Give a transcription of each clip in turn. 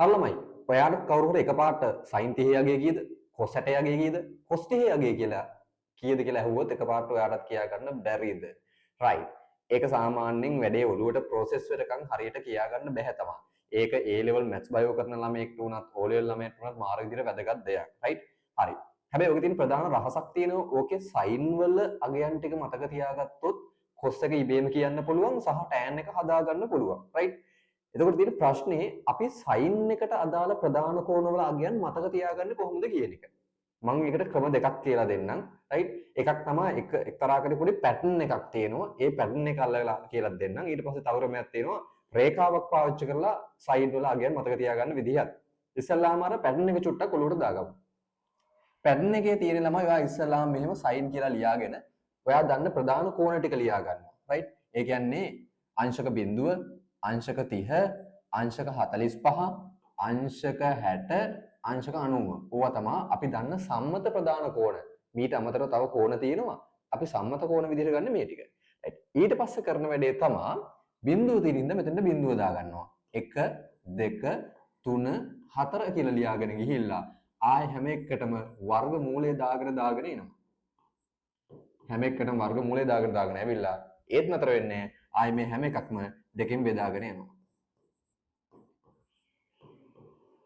හරි ළමයි, ඔයාලට කවුරු හරි එකපාරට sin 30 යගේ කීයද, cos 60 යගේ කීයද, cos 30 යගේ කියලා කීයද කියලා ඇහුවොත් එකපාරට ඔයාලටත් කියා ගන්න බැරිද? රයිට්. ඒක සාමාන්‍යයෙන් වැඩේ ඔළුවට ප්‍රොසෙස් වෙනකන් හරියට කියා ගන්න බැහැ තමයි. ඒක A level maths bio කරන ළමයෙක්ට වුණත් O level ළමයෙක්ට වුණත් මාර විදිහට වැදගත් දෙයක්. රයිට්? හරි. හැබැයි ඔකේ තියෙන ප්‍රධාන රහසක් තියෙනවා. ඕකේ sin වල අගයන් ටික මතක තියාගත්තොත් cos එක ඉබේම කියන්න පුළුවන් සහ tan එක හදාගන්න පුළුවන්. රයිට්? එතකොට තියෙන ප්‍රශ්නේ අපි sin එකට අදාළ ප්‍රධාන කෝණවල අගයන් මතක තියාගන්නේ කොහොමද කියන එක. මම ඒකට ක්‍රම දෙකක් කියලා දෙන්නම්. රයිට්? එකක් තමයි එක්තරාකට පොඩි පැටර්න් එකක් තියෙනවා. ඒ පැටර්න් එක අල්ලලා කියලා දෙන්නම්. ඊට පස්සේ තව ක්‍රමයක් තියෙනවා. රේඛාවක් පාවිච්චි කරලා සයින් වල අගයන් මතක තියාගන්න විදිහක්. ඉස්සල්ලාම අර පැටර්න් එක චුට්ටක් ඔලුවට දාගමු. පැටර්න් එකේ තියෙන ළමයි ඔයා ඉස්සල්ලාම මෙහෙම සයින් කියලා ලියාගෙන ඔයා දන්න ප්‍රධාන කෝණ ටික ලියා ගන්නවා. රයිට්? ඒ කියන්නේ අංශක බිඳුව, අංශක 30, අංශක 45, අංශක 60, අංශක 90. ඕවා තමයි අපි දන්න සම්මත ප්‍රධාන කෝණ. මීට අමතරව තව කෝණ තියෙනවා. අපි සම්මත කෝණ විදිහට ගන්න මේ ටික. රයිට්. ඊට පස්සේ කරන වැඩේ තමයි බිඳුව තියෙන හින්දා මෙතනට බිඳුව දාගන්නවා. 1 2 3 4 කියලා ලියාගෙන ගිහිල්ලා ආයෙ හැම එකටම වර්ගමූලය දාගෙන දාගෙන එනවා. හැම එකටම වර්ගමූලය දාගෙන දාගෙන ඇවිල්ලා ඒත් නතර වෙන්නේ නැහැ. ආයෙ මේ හැම එකක්ම දෙකෙන් බෙදාගෙන යනවා.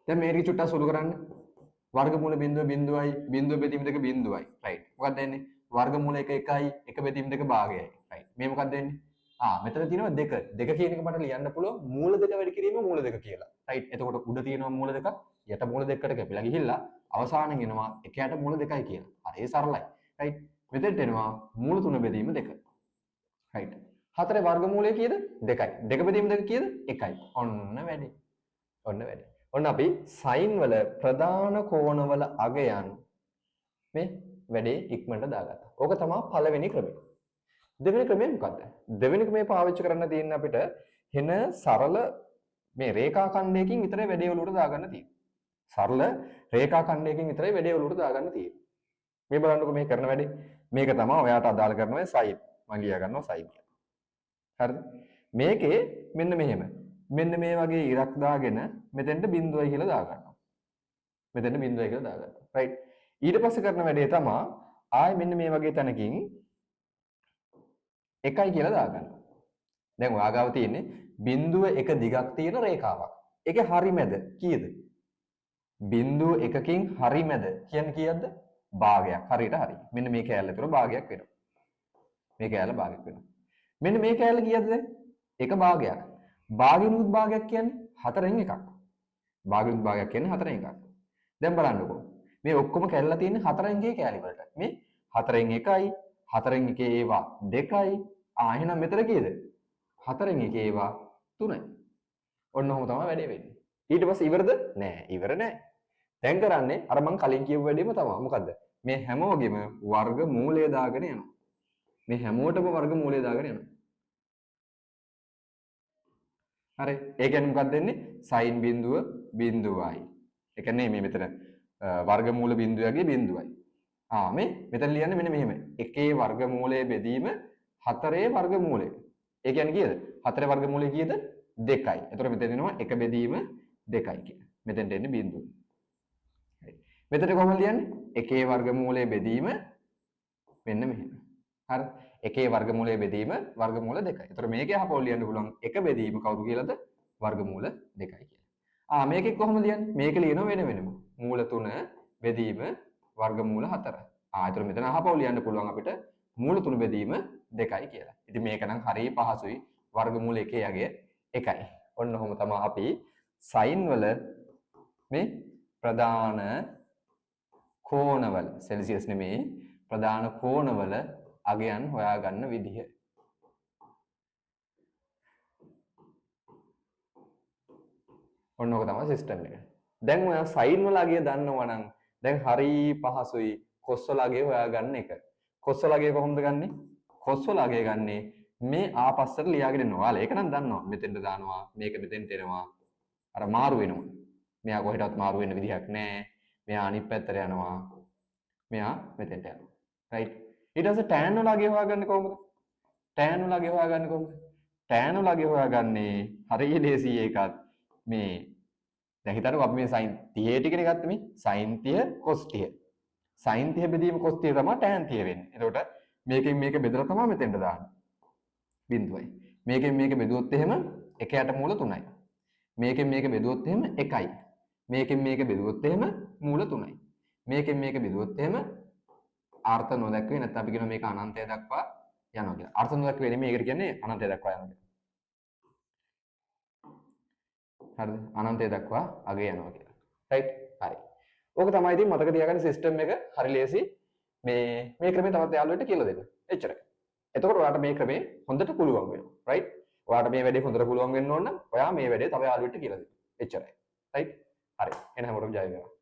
දැන් මේ ටික චුට්ටක් සුළු කරන්න. වර්ගමූල බිඳුව බිඳුවයි, බිඳුව බෙදීම දෙක බිඳුවයි. රයිට්. මොකක්ද වෙන්නේ? වර්ගමූල 1 1යි, 1 බෙදීම දෙක භාගයයි. රයිට්. මේ මොකක්ද වෙන්නේ? මෙතන තියෙනවා දෙක. දෙක කියන එක මට ලියන්න පුළුවන් මූල දෙක වැඩි කිරීම මූල දෙක කියලා. රයිට්. එතකොට උඩ තියෙනවා මූල දෙකක්, යට මූල දෙකකට කැපිලා ගිහිල්ලා අවසානයෙන් එනවා එක යට මූල දෙකයි කියලා. හරි, ඒ සරලයි. රයිට්. මෙතෙන්ට එනවා මූල තුන බෙදීම දෙක. රයිට්. හතරේ වර්ගමූලය කීයද? දෙකයි. දෙක බෙදීම දෙක කීයද? එකයි. ඔන්න වැඩි. ඔන්න වැඩි. ඔන්න අපි සයින් වල ප්‍රධාන කෝණවල අගයන් මේ වැඩේ ඉක්මනට දාගත්තා. ඕක තමයි පළවෙනි ක්‍රමය. දෙවෙනි ක්‍රමය මොකද්ද? දෙවෙනි ක්‍රමය පාවිච්චි කරන්න තියෙන අපිට හෙන සරල මේ රේඛා ඛණ්ඩයකින් විතරයි වැඩේ ඔලුවට දාගන්න තියෙන්නේ. සරල රේඛා ඛණ්ඩයකින් විතරයි වැඩේ ඔලුවට දාගන්න තියෙන්නේ. මේ බලන්නකෝ මේ කරන වැඩේ. මේක තමයි ඔයාට අදාළ කරන ඔය සයින්. මම ලියා ගන්නවා සයින් කියලා. හරිද? මේකේ මෙන්න මෙහෙම. මෙන්න මේ වගේ ඉරක් දාගෙන මෙතෙන්ට බිඳුවයි කියලා දාගන්නවා. මෙතෙන්ට බිඳුවයි කියලා දාගන්නවා. රයිට්. ඊට පස්සේ කරන වැඩේ තමයි ආයෙ මෙන්න මේ වගේ තැනකින් එකයි කියලා දාගන්නවා. දැන් ඔයා ගාව තියෙන්නේ බිඳුව එක දිගක් තියෙන රේඛාවක්. ඒකේ හරි මැද කීයද? බිඳුව එකකින් හරි මැද කියන්නේ කීයක්ද? භාගයක්. හරියට හරි. මෙන්න මේ කෑල්ල තුර භාගයක් වෙනවා. මේ කෑල්ල භාගයක් වෙනවා. මෙන්න මේ කෑල්ල කීයද දැන්? එක භාගයක්. භාගිනුත් භාගයක් කියන්නේ හතරෙන් එකක්. භාගිනුත් භාගයක් කියන්නේ හතරෙන් එකක්. දැන් බලන්නකෝ. මේ ඔක්කොම කැඩලා තියෙන්නේ හතරෙන් එකේ කෑලි වලට. මේ හතරෙන් එකයි, හතරෙන් එකේ ඒවා දෙකයි. එහෙනම් මෙතන කීයද? හතරෙන් එකේ ඒවා තුනයි. ඔන්න ඔහොම තමයි වැඩේ වෙන්නේ. ඊට පස්සේ ඉවරද? නෑ, ඉවර නෑ. දැන් කරන්නේ අර මං කලින් කියපු වැඩේම තමයි. මොකද්ද? මේ හැමෝගෙම වර්ග මූලය දාගෙන යනවා. මේ හැමෝටම වර්ග මූලය දාගෙන යනවා. හරි. ඒ කියන්නේ මොකක්ද වෙන්නේ? සයින් බිඳුව බිඳුවයි. ඒ කියන්නේ මේ මෙතන වර්ගමූල බිඳුවගේ බිඳුවයි. මේ මෙතන ලියන්නේ මෙන්න මෙහෙම. එකේ වර්ගමූලය බෙදීම හතරේ වර්ගමූලය. ඒ කියන්නේ කීයද? හතරේ වර්ගමූලය කීයද? දෙකයි. එතකොට මෙතන එනවා එක බෙදීම දෙකයි කියලා. මෙතෙන්ට එන්නේ බිඳුව. හරි. මෙතන කොහොමද ලියන්නේ? එකේ වර්ගමූලය බෙදීම මෙන්න මෙහෙම. හරි. එකේ වර්ගමූලය බෙදීම වර්ගමූල දෙකයි. එතකොට මේකේ අහපොල් ලියන්න පුළුවන් එක බෙදීම කවුරු කියලාද? වර්ගමූල දෙකයි කියලා. මේකේ කොහොමද ලියන්නේ? මේක ලියනවා වෙන වෙනම. මූල තුන බෙදීම වර්ගමූල හතර. එතකොට මෙතන අහපොල් ලියන්න පුළුවන් අපිට මූල තුන බෙදීම දෙකයි කියලා. ඉතින් මේක නම් හරිය පහසුයි. වර්ගමූල එකේ යගේ එකයි. ඔන්න ඔහොම තමයි අපි සයින් වල මේ ප්‍රධාන කෝණවල, සෙල්සියස් නෙමෙයි, ප්‍රධාන කෝණවල අගයන් හොයාගන්න විදිහ. ඔන්න ඔක තමයි සිස්ටම් එක. දැන් ඔයා සයින් වල අගය දන්නවා නම් දැන් හරි පහසුයි කොස් වල අගය හොයාගන්න එක. කොස් වල අගය කොහොමද ගන්නෙ? කොස් වල අගය ගන්නෙ මේ ආපස්සට ලියාගෙන එනවා. ඔයාලා ඒක නම් දන්නවා. මෙතෙන්ට දානවා, මේක මෙතෙන්ට එනවා. අර මාරු වෙනවා. මෙයා කොහෙටවත් මාරු වෙන්න විදිහක් නෑ. මෙයා අනිත් පැත්තට යනවා. මෙයා මෙතෙන්ට යනවා. රයිට්. ඊට පස්සේ tan වල අගය හොයාගන්නේ කොහොමද? tan වල අගය හොයාගන්නේ කොහොමද? tan වල අගය හොයාගන්නේ හරිය ලේසි ඒකත්. මේ දැන් හිතන්නකෝ අපි මේ sin 30 ටිකනේ ගත්තේ මේ sin 30 cos 30. Sin 30 බෙදීම cos 30 තමයි tan 30 වෙන්නේ. එතකොට මේකෙන් මේක බෙදලා තමයි මෙතෙන්ට දාන්නේ. බිංදුවයි. මේකෙන් මේක බෙදුවොත් එහෙම 1 යට මූල 3යි. මේකෙන් මේක බෙදුවොත් එහෙම 1යි. මේකෙන් මේක බෙදුවොත් එහෙම මූල 3යි. මේකෙන් මේක බෙදුවොත් එහෙම අර්ථ නොදැක්වේ, නැත්නම් අපි කියනවා මේක අනන්තය දක්වා යනවා කියලා. අර්ථ නොදැක්වේ නෙමෙයි, ඒකට කියන්නේ අනන්තය දක්වා යනවා කියලා. හරිද? අනන්තය දක්වා අගය යනවා කියලා. රයිට්? හරි. ඕක තමයි ඉතින් මතක තියාගන්න සිස්ටම් එක හරි ලේසි. මේ මේ ක්‍රමය තවත් යාළුවෙක්ට කියලා දෙන්න. එච්චරයි. එතකොට ඔයාට මේ ක්‍රමේ හොඳට පුළුවන් වෙනවා. රයිට්? ඔයාට මේ වැඩේ හොඳට පුළුවන් වෙන්න ඕන නම් ඔයා මේ වැඩේ තව යාළුවෙක්ට කියලා දෙන්න. එච්චරයි. රයිට්? හරි. එහෙනම් හැමෝටම ජය වේවා.